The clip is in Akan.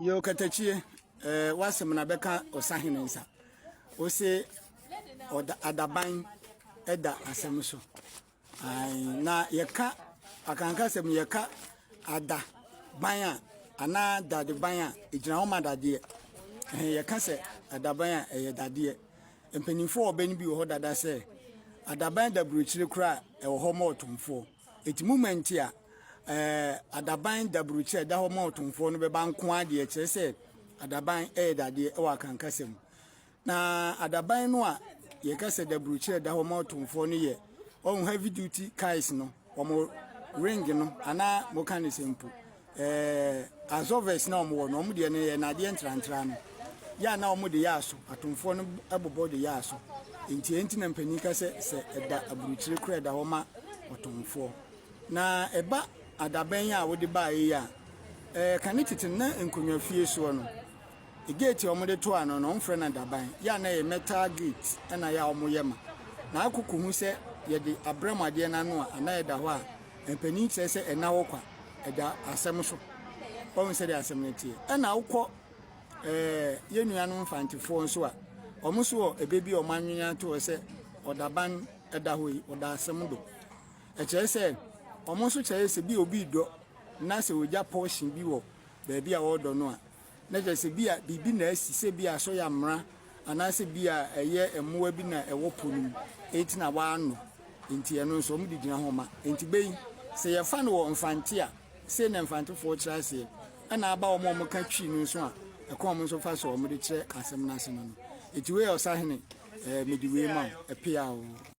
Yo katakyie, eh, w'asɛm na bɛka ɔsahene nsa. Ose ɔda adaban ɛda asɛm so. Ae, na yɛka akankasɛm yɛka ada ban a anaa dadeban a ɛgyina hɔ ma dadeɛ. Ɛhɛn, yɛka sɛ adaban a ɛyɛ dadeɛ. Mpanimfoɔ wɔ bɛ no bi wɔ hɔ dada sɛ adaban da burokyire koraa ɛwɔ hɔ ma ɔtomfoɔ. Eti moment a ɛɛ adaban daburukyɛ a ɛda hɔ ma ɔtomfoɔ no bɛba nko ara deɛ kyerɛ sɛ adaban yɛ dadeɛ wɔ akankasa mu. Na adaban no a yɛka sɛ daburukyɛ a ɛda hɔ ma ɔtomfoɔ no yɛ ɔn heavy duty cars no wɔn ring no anaa moka ne sɛ mpo ɛɛ absorbers na wɔn wɔ no wɔn deɛ no yɛ nnadeɛ ntrantraa no yɛ a na wɔn de yɛ aso atomfoɔ no bobɔ de yɛ aso nti ɛnti na mpanyin ka sɛ sɛ ɛda aburukyire kora ɛda hɔ ma ɔtomfoɔ na ɛba adabɛn a wode baeɛ yi a ɛɛ kane tete na nkonnwa fie soɔ no gate a wɔde to ano no wɔmfrɛ no adaban yɛ a na ɛyɛ metal gate ɛna yɛ a wɔyɛ ma na akoko hu sɛ yɛde abrɛ mu adeɛ no ano a anaa ɛda hɔ a mpanyin kyerɛ sɛ ɛna hɔ kwa ɛda asɛm so wɔn sɛdeɛ asɛm no teɛ ɛna wokɔ ɛɛ yɛn nuanom mfantefoɔ nso a wɔn nso wɔ ɛbɛ bi a wɔn anwene ato hɔ sɛ ɔdaban ɛda hɔ yi ɔda asɛm do ɛkyerɛ sɛ wɔn nso kyerɛ sɛ bi obi dɔ na sɛ ogya pɔɔhye bi wɔ baabi a wɔredɔ no a na kyerɛ sɛ bi a biribi na asi sɛ bi a so yɛ amena anaasɛ bi a ɛyɛ mmoa bi na ɛwɔ po no mu eti na wɔano nti ɛno nso wɔn de gyina hɔ ma nti bɛyi sɛ yɛfa no wɔ mfante a sei na mfantefoɔ kyerɛ aseɛ ɛna aba wɔn a wɔka twi no nso a ɛkɔn wɔn nso fa so wɔn de kyerɛ asɛm no ase no no eti wei yɛ ɔsahene ɛɛ mede wei ma wo ɛpea o.